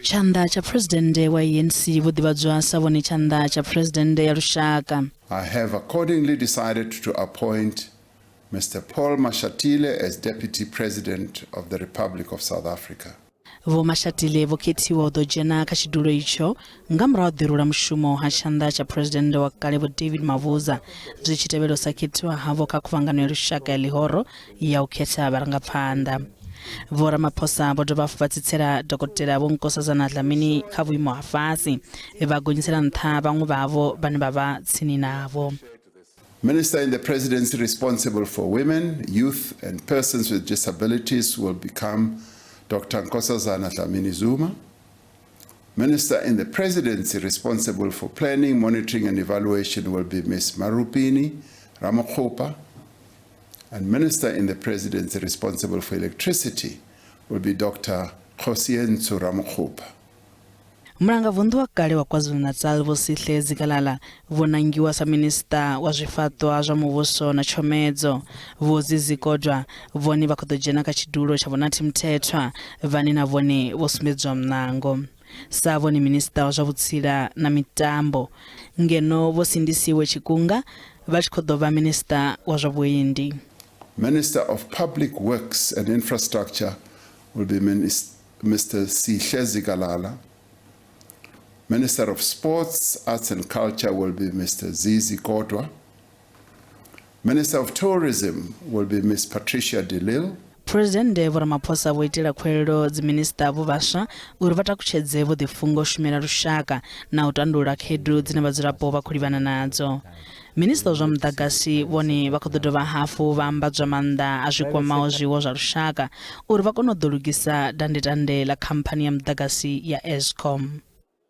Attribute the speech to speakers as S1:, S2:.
S1: Tshanḓa tsha Phresidennde wa ANC vho ḓivhadzwa sa vhone tshanḓa tsha Phresidennde ya lushaka.
S2: I have accordingly decided to appoint Mr Paul Mashatile as Deputy President of the Republic of South Africa.
S1: Vho Mashatile vho khethiwa u ḓo dzhena kha tshidulo itsho nga murahu ha u ḓirula mushumo ha tshanḓa tsha Phresidennde wa kale Vho David Mabuza zwi tshi tevhela u sa khethiwa havho kha Khuvhangano ya Lushaka ya Ḽihoro ya u khetha vharangaphanḓa. Vho Ramaphosa vho dovha hafhu vha tsitsela Dokotela Vho Nkosazana Dlamini kha vhuimo ha fhasi, vha gonyisela nṱha vhaṅwe vhavho vhane vha vha tsini navho.
S2: Minister in the Presidency responsible for women, youth and persons with disabilities will become Dr. Nkosazana Dlamini Zuma. Minister in the Presidency responsible for planning, monitoring and evaluation will be Ms. Marupini Ramokgopa. And Minister in the Presidency responsible for electricity will be Dr. Kgosientsho Ramokgopa.
S1: Mulangavunḓu wa kale wa KwaZulu-Natal Vho Sihle Zikalala vho nangiwa sa Minisiṱa wa Zwifhaṱwa zwa Muvhuso na Tshomedzo. Vho Zizi Kodwa vhone vha khou ḓo dzhena kha tshidulo tsha Vho Nathi Mthethwa vhane na vhone vho sumbedzwa muṋango sa vhone Minisiṱa wa zwa Vhutsila na Mitambo ngeno Vho Sindisiwe Chikunga vha tshi khou ḓo vha Minisiṱa wa zwa Vhuendi.
S2: Minister of Public Works and Infrastructure will be Mr Sihle Zikalala. Minister of Sports, Arts and Culture will be Mr Zizi Kodwa. Minister of Tourism will be Ms Patricia de Lille.
S1: Phresidennde Vho Ramaphosa vho itela khuwelelo dziminisiṱa vho vhaswa uri vha takutshedze vho ḓifunga u shumela lushaka na u tandulula khaedu dzine vhadzulapo vha khou livhana nadzo. Minisiṱa wa zwa Muḓagasi vhone vha khou ḓo dovha hafhu vha ambadzwa maanḓa a zwi kwamaho zwiwo zwa lushaka uri vha kone u ḓo lugisa dandetande ḽa khamphani ya muḓagasi ya Eskom.